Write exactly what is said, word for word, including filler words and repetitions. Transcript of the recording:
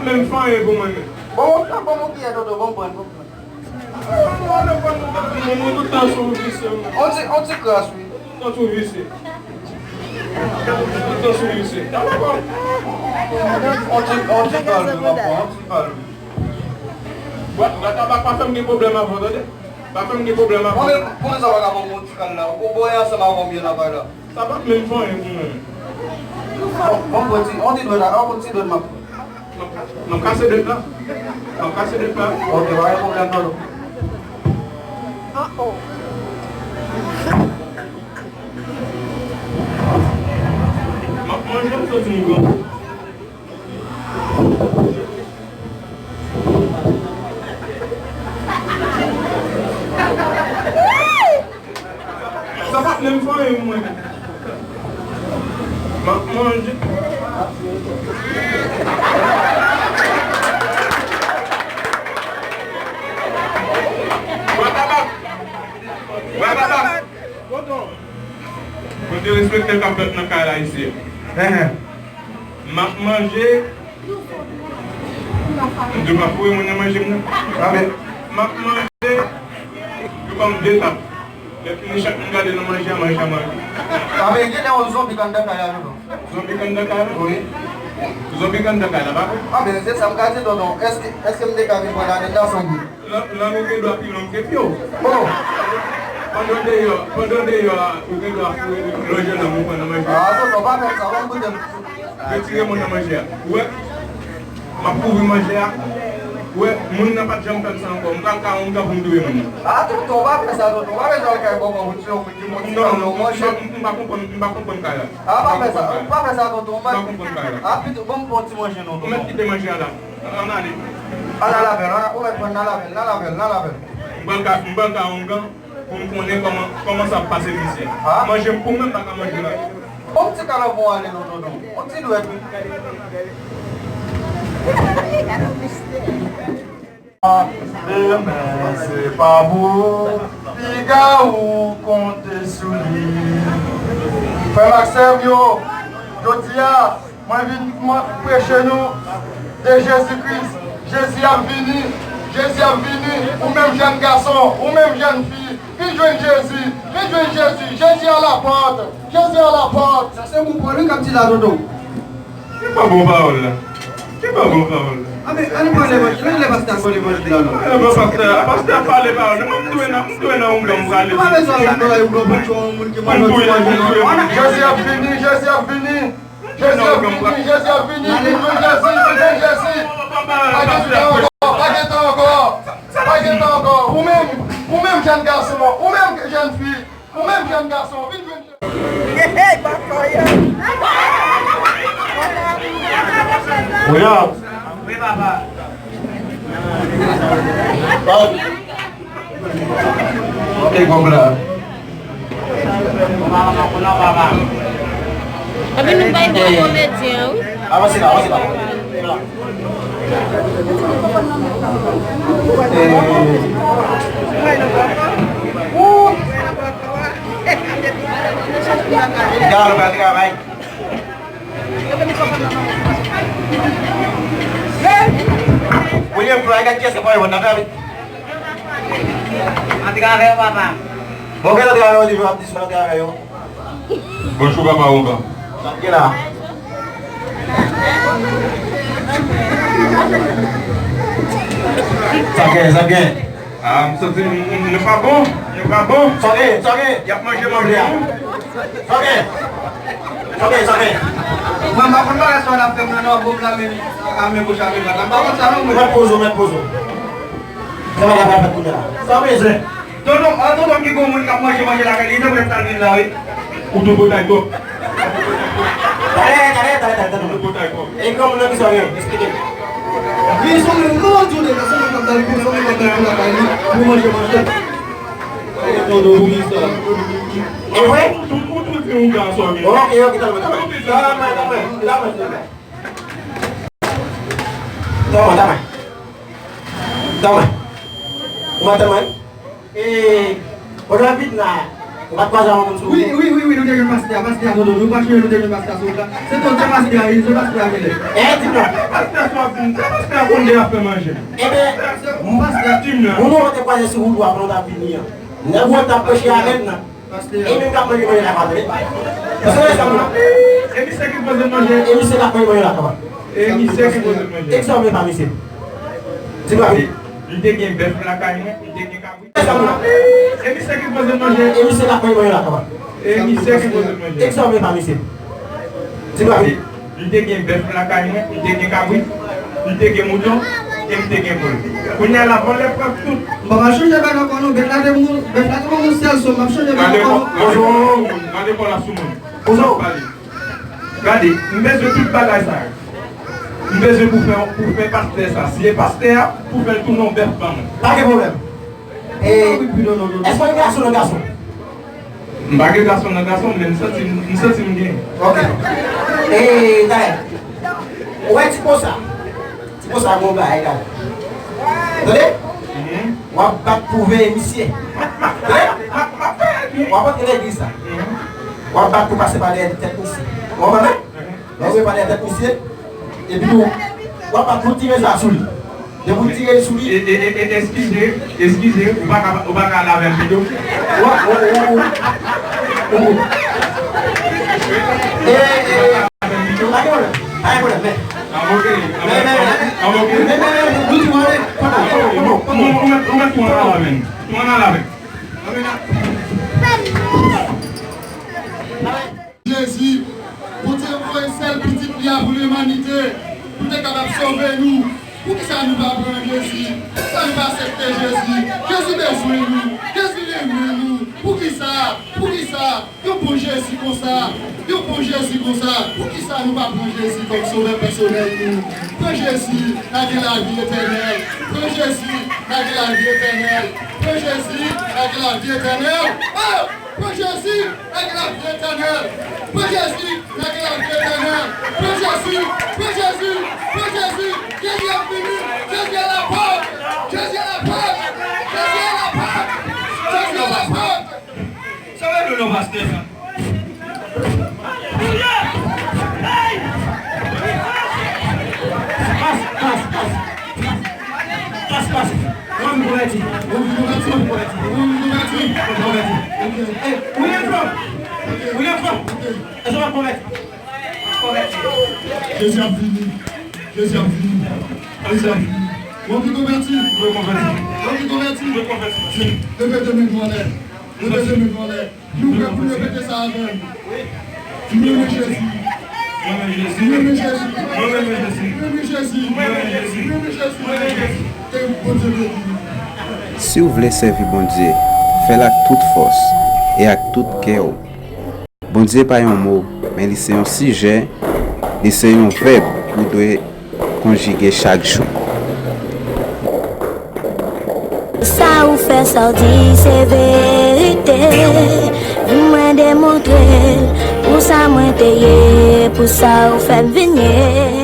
Menm fanyen pou mwen menm. Bon, bon, bon, bon, kiyè, Dodo, bon, bon, bon. Mwen, mwen, tout tan sou visye, mwen. On ti, on ti kras, wi. Tout tan sou visye. Tout tan sou visye. Talè, bon. On ti, on ti kalm, papa, on ti kalm. Bwat, bwat tabak pa fè m gen pwoblèm avè w, tande? Pa fè m gen pwoblèm avè w. Mwen, mwen, pou sa, w pa ka ban m on ti kal la. Ou, ou, ou, ansanm avè m, byen la, bay la. Sa p ap menm fè anyen pou mwen. Bon, bon, bon, ti, on ti dwèt la, on ti dwèt m ap. M ap, m ap kase dwèt la. M ap kase dwèt la. Ok, pa gen pwoblèm, non, non. M ap manje, m soti m gran. Sa pa t menm fanyen mwen. M ap manje. Bwa tabak. Bwa tabak. Mwen te respekte l k ap fèt nan kay la isi. M ap manje. M di w pa foure moun nan manje m nan. Amen. M ap manje. Yo ban m de tap. Lè fini, chak moun gade nan manje a, manje a manje. Amen. Gen lè yon zonbi k anndan kay la, non? Zonbi k anndan kay la? Wi. Zonbi k anndan kay la, pa vre? Amen. Se sa m ka di, tonton. Èske, èske m te ka vin pran ladann nan, sangi? Lang, lang ou gen dwa pi long ke pye w. Oh! Pandan w deyò, pandan w deyò a, ou gen dwa foure lonje lang ou pran nan manje. Ah, tonton, pa fè sa, ban m goute m. Retire moun nan manje a. Ou wè? M ap kouvri manje a. Ou wè? Moun nan pa t janm fè m sa ankò. M pral ka ongan pou m touye moun nan. Ah, tonton, pa fè sa, tonton. Pa bezwen al kay bòkò pou tiye yon moun ki manje. Non, non, m pa, m pa konprann, m pa konprann kay la. Ah, pa fè sa, pa fè sa, tonton. M pa konprann kay la. Ah, pito, ban m pran ti manje non, tonton. Ou mèt kite manje a la. Ann ale. Ann al avè l, ann al, ou mèt pran, ann al avè l, ann al avè l, ann al avè l. M pral ka, m pral ka ongan pou m konnen kòman, kòman sa ap pase misye. Ah. Manje m pou mwen, m pa ka manje la. Bon, ti kalanbou ale non, tonton. On ti dwèt, wi. Demen se pa pou piga ou konte sou li. Frè m ak sè m yo, jodi a, mwen vin mwen preche nou de Jezi Kris. Jezi ap vini, Jezi ap vini. Ou menm jèn gason, ou menm jèn fi, vin jwenn Jezi, vin jwenn Jezi. Jezi a la pòt, Jezi a la pòt. Sa se bon pawòl wi k ap di la, tonton. Ki pa bon pawòl la? Ki pa bon pawòl la? Anben, ann pran levanjil, ann lè pastè a pran levanjil la non. Ann pran pastè a, pastè a pale pawòl. Mwen m dwe nan, m dwe nan ongan m prale. Ou pa bezwen al lakay ou pran poutyon yon moun ki manje yon ti manje non. Jezi ap vini, Jezi ap vini. Jezi ap vini, Jezi ap vini. Vin jwenn Jezi, vin jwenn Jezi. Pa gen tan ankò, pa gen tan ankò. Pa gen tan ankò. Ou menm, ou menm jèn gason, ou menm jèn fi, ou menm jèn gason, vin jwenn Jezi. Hey, bòkò yo. Wi, papa. Ok, kòb la. Epi nou bay gwo komedyen, wi. Avanse la, avanse la. Galo pa travay. William Fry, gad kiyès k ap pale nan travay. An travay, papa. Bon, gade travay yo, di yo ap di sou travay yo. Bonjou, papa Ougan. Sa k gen la? Sa k gen, sa k gen? Ah, m santi m, m, nou pa bon, nou pa bon. Sa k gen, sa k gen? Y ap manje, manje. Sa k gen? Sa k gen, sa k gen? Mwen, m pa konn bagay sa w ap fè m nan, non, bon, m la, men, a, men, bouch avè vant la. M pa konn sa, non, mwen. Mèt poze w, mèt poze w. Sa pa ka fèt kounye a. Sa bezwen. Tonton, an tonton ki gon moun k ap manje manje lakay li, jan mwen sa vin la, wi. Ou tou potay twòp. Talè, talè, talè, talè, talè. Ou tou potay twòp. E granmoun nan ki sa w gen? Eksplike m. Li se yon moun nou di w deja, se yon moun k ap bay kou, se yon moun k ap bay kou lakay li, pou manje manje. Tonton, ou gen sa. E vre? Ou tou, ou tou di yon gason gen. Ok, ok, talè, talè. Talè, talè, talè. Talè, talè. Toma, toma. Toma. Uma toma. Eh, otra vida. Ou pa t kwaze avèk moun sou wout? Wi, wi, wi, wi, nou te jwenn pastè a, pastè a, tonton, nou pa t jwenn, nou te jwenn pastè a sou wout la. Se tonton, se pastè a, wi, se pastè a genlè. Eh, di non. Pastè a sou ap vin, se pastè a konn de ap fè manje. Ebyen, pastè a, di non. Moun ou te kwaze sou wout ou a pandan w t ap vini an. Nèg ou t ap preche avè l nan. E menm k ap manje manje lakay, tande. Pastè a sa moun. E misye ki poze manje. E misye k ap manje manje lakay. E misye ki poze manje. Egzanp pa misye. Di non. M te gen bèf lakay mwen, m te gen kabrit. E misye ki poze manje. E misye k ap manje manje lakay. E misye ki poze manje. Egzanp pa misye. Di non. M te gen bèf lakay mwen, m te gen kabrit, m te gen mouton, e m te gen poul. Kounye a la, vòlè pran tout. M pa chanje bèf ankò non, bèf la te moun, bèf la te moun sèl sou, m ap chanje bèf ankò non. Gade kò la sou moun. Kozo. Gade, m bezwen tout bagay sa yo. M bezwen pou fè, pou fè pastè sa. Si e pastè a, pou fè l tounen yon bèf ban mwen. Pa gen pwoblèm. E, èske w gen gason nan gason? M pa gen gason nan gason, men m santi, m santi m gen. Ok. E, dayè, ou wè ti po sa? Ti po sa gon bagay, dayè. Tande? W ap bat pou veye misye. Tande? W ap antre legliz la. W ap bat pou pase pa dèyè tèt misye. Ou konprann? Lè w vin pale avèk misye, epi tou, w ap bat pou tire sa sou li. Depi w tire l sou li. E, e, e, e, eskize, eskize, ou pa ka, ou pa ka lave m pito? Ou, ou, ou, ou. E, e, pa gen pwoblèm, pa gen pwoblèm, men. An oke, an oke, an oke. Men, men, men, men, nou di mwen, foto, foto, foto, foto. Ou mèt, ou mèt tou ann al avè m. Tou ann al avè m. Jezi, Bondye voye sèl pitit li a pou limanite, pou te kapab sove nou. Poukisa nou pa pran Jezi? Poukisa nou pa aksepte Jezi? Jezi bezwen nou. Jezi renmen nou. Poukisa? Poukisa? Yon bon Jezi konsa. Yon bon Jezi konsa. Poukisa nou pa pran Jezi kòm sovè pèsonèl nou? Pran Jezi, n a gen lavi etènèl. Pran Jezi, n a gen lavi etènèl. Pran Jezi, n a gen lavi etènèl. Oh! Pran Jezi, n a gen lavi etènèl. Pran Jezi, n a gen lavi etènèl. Pran Jezi, pran Jezi, pran Jezi. Jezi ap vini. Jezi a la pòt. Jezi a la pòt. Jezi a la pòt. Jezi a la pòt. Sa vle di non, pastè sa. Alelouya! Hey! Pas, pas, pas. Pas, pas. Mwen m konvèti. Mwen m konvèti. Mwen m konvèti. Mwen m konvèti. Ok. Eh, William Frank. William Frank. Èske w ap konvèti? Konvèti. Jezi ap vini. Jezi ap vini. Jezi ap vini. Ou anvi konvèti? Mwen konvèti. Ou anvi konvèti? Mwen konvèti. Leve de men nou anlè. Leve de men nou anlè. Nou prè pou repete sa avè m. Mwen renmen Jezi. Mwen renmen Jezi. Mwen renmen Jezi. Mwen renmen Jezi. Mwen renmen Jezi. Mwen renmen Jezi. Mwen renmen Jezi. Ke Bondye beni nou. Si w vle sèvi Bondye, fè l ak tout fòs e ak tout kè w. Bondye pa yon mo, men li se yon sijè, li se yon vèb ou dwe konjige chak jou. Sa ou fè, sa w di, se verite. Vin mwen demontre l, pou sa mwen te ye, pou sa ou fè m vin ye.